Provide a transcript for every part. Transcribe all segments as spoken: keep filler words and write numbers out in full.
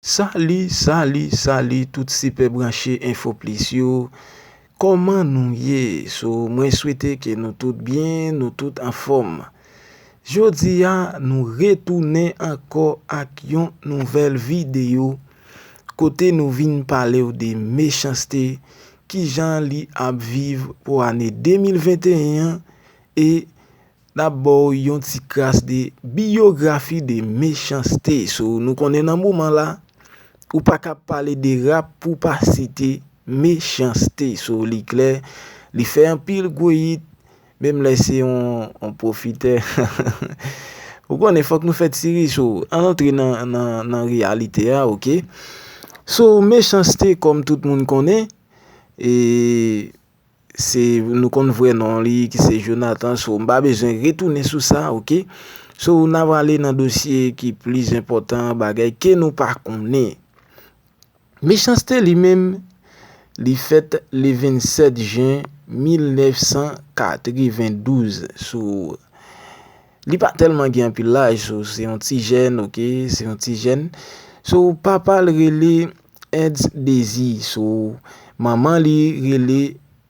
Sali, sali, sali tout sipè branche Enfo Plis yo. Kòman nou ye? So, mwen swete ke nou tout byen, nou tout anfòm. Jodi a, nou retounen ankò ak yon nouvèl videyo kote nou vin pale w de Mechans-T, kijan li ap viv pou ane de mil venteyen an, e n ap ba w yon ti kras de biyografi de Mechans-T. So, nou konnen nan moman la, ou pa ka pale de rap pou w pa site Mechans-T. So, li klè, li fè anpil gwo hit, menm lè se yon, yon pwofitè. Ou konnen, fòk nou fè ti ri. So, ann antre nan, nan, nan reyalite a, oke? So, Mechans-T, kòm tout moun konnen, e se, nou konn vrè non li, ki se Jonathan. So, m pa bezwen retounen sou sa, oke? So, n a prale nan dosye ki plis enpòtan, bagay ke nou pa konnen. Mechans-T li menm, li fèt le vennsèt jen mil nèf san katrevendouz. So, li pa tèlman gen anpil laj, so, se yon ti jèn, oke, se yon ti jèn. So, papa l rele Ernst Désir, so, manman li rele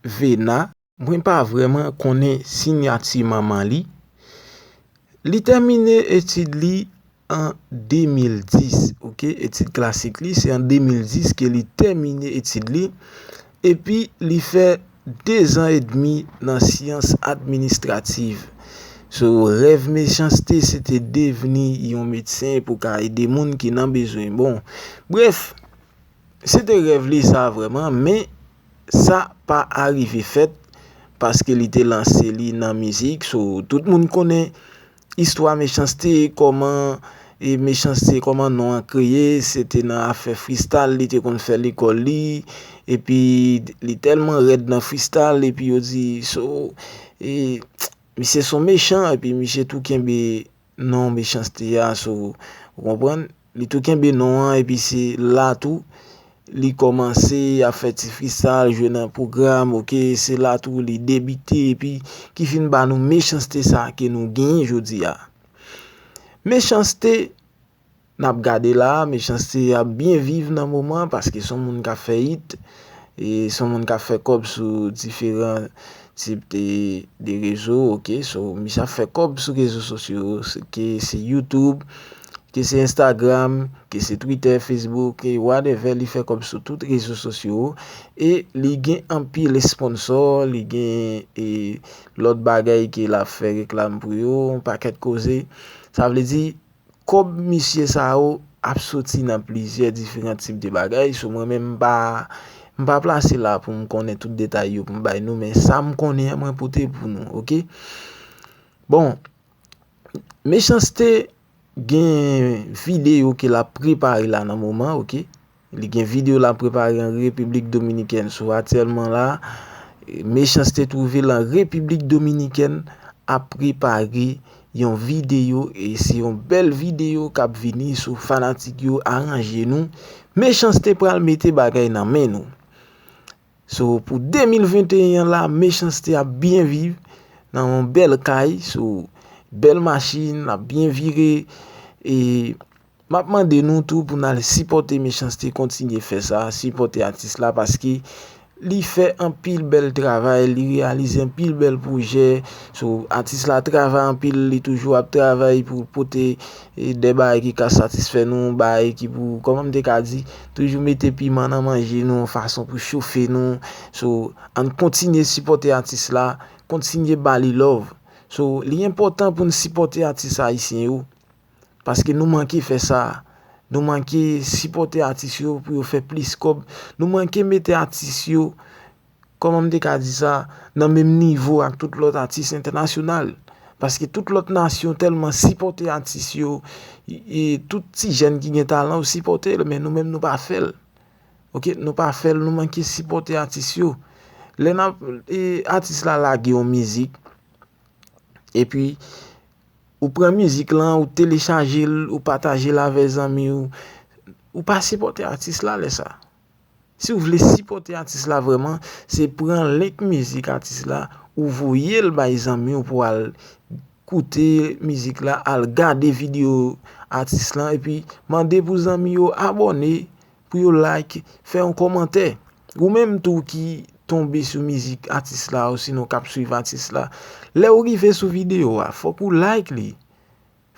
Vena. Mwen pa vrèman konnen siyati manman li. Li tèmine etid li an de mil dis, oke, etid klasik li, se an de mil dis ke li tèmine etid li, epi li fè de zan edmi nan syans administrativ. So, rèv Mechans-T, se te devni yon medsen pou ka ede moun ki nan bezwen. Bon, brèf, se te rèv li sa vrèman, men sa pa arive fèt paske li te lanse li nan mizik. So, tout moun konnen istwa Mechans-T, kòman, e, Mechans-T, kòman non an kreye, se te nan afè freestyle li te konn fè lekòl li, epi li tèlman rèd nan freestyle, epi yo di, so, e, misye se yon mechan, epi misye tou kenbe non Mechans-T a, so, ou konprann? Li tou kenbe non an, epi se la tou, li kòmanse ap fè ti freestyle, jwe nan pwogram, oke, se la tou li debite, epi ki fin ba nou Mechans-T sa ke nou genyen jodi a. Mechans-T, n ap gade la, Mechans-T ap byen viv nan moman, paske se yon moun k ap fè hit, e se yon moun k ap fè kòb sou diferan tip de, de rezo, oke, so, misye ap fè kòb sou rezo sosyo, se, ke se YouTube, ke se Instagram, ke se Twitter, Facebook, e whatever, li fè kòb sou tout rezo sosyo, e li gen anpil sponsor, li gen, e, lòt bagay ke l ap fè reklam pou yo, yon pakèt koze. Sa vle di, kòb misye sa yo ap soti nan plizyè diferan tip de bagay. So, mwen menm, m pa, m pa plase la pou m konnen tout detay yo pou m bay nou, men sa m konnen an, mwen pote pou nou, oke? Bon, Mechans-T gen videyo ke l ap prepare la nan moman, oke? Li gen videyo l ap prepare an Repiblik Dominikèn. So, aktyèlman la, Mechans-T twouve l an Repiblik Dominikèn ap prepare yon videyo, e se yon bèl videyo k ap vini. So, fanatik yo, aranje nou. Mechans-T pral mete bagay nan men nou. So, pou de mil venteyen an la, Mechans-T ap byen viv nan yon bèl kay, so, bèl machin, l ap byen vire. E m ap mande nou tou pou n al sipòte Mechans-T, kontinye fè sa, sipòte atis la, paske li fè anpil bèl travay, li reyalize anpil bèl pwojè. So, atis la travay anpil, li toujou ap travay pou pote, e, de bagay ki ka satisfè nou, bagay ki pou, kòman m te ka di, toujou mete piman nan manje nou, yon fason pou chofe nou. So, ann kontinye sipòte atis la, kontinye ba li love. So, li enpòtan pou n sipòte atis ayisyen yo, paske nou manke fè sa. Nou manke sipòte atis yo pou yo fè plis kòb. Nou manke mete atis yo, kòman m te ka di sa, nan menm nivo ak tout lòt atis entènasyonal. Paske tout lòt nasyon tèlman sipòte atis yo, e, e tout ti jèn ki gen talan yo sipòte l, men nou menm nou pa fè l. Oke, nou pa fè l, nou manke sipòte atis yo. Lè n ap, e, atis la lage yon mizik, epi ou pran mizik lan, ou telechaje l, ou pataje l avè zanmi w, ou pa sipòte atis la lè sa. Si w vle sipòte atis la vrèman, se pran link mizik atis la, ou voye l bay zanmi w pou al koute mizik la, al gade videyo atis lan, epi mande pou zanmi yo abòne, pou yo like, fè yon kòmantè. Ou menm tou ki tonbe sou mizik atis la, osinon k ap swiv atis la, lè ou rive sou videyo a, fòk ou like li.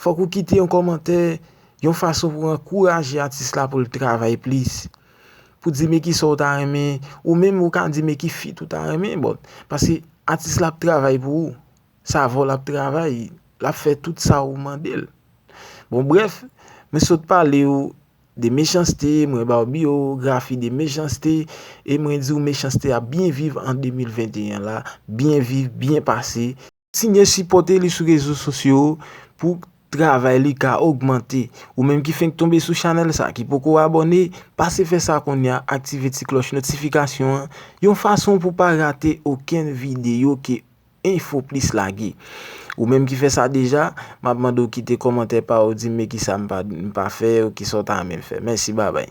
Fòk ou kite yon kòmantè, yon fason pou ankouraje atis la pou l travay plis. Pou di men ki sa w ta renmen, ou menm ou ka di men ki feat ou ta renmen, bon, paske atis la ap travay pou ou. Savò l ap travay, l ap fè tout sa ou mande l. Bon, brèf, mwen sot pale w de Mechanste, mwen ba w biyografi de Mechanste, e mwen di w Mechanste ap byen viv an de mil venteyen la, byen viv, byen pase. Kontinye sipòte li sou rezo sosyo pou travay li ka ogmante. Ou menm ki fenk tonbe sou chanèl sa, ki poko abòne, pase fè sa kounye a, aktive ti klòch notifikasyon an, yon fason pou pa rate okenn videyo ke Info Plis lage. Ou menm ki fè sa deja, m ap mande w kite kòmantè pa w, di m men kisa m pa, m pa fè, ou kisa w ta renmen m fè. Mèsi, babay.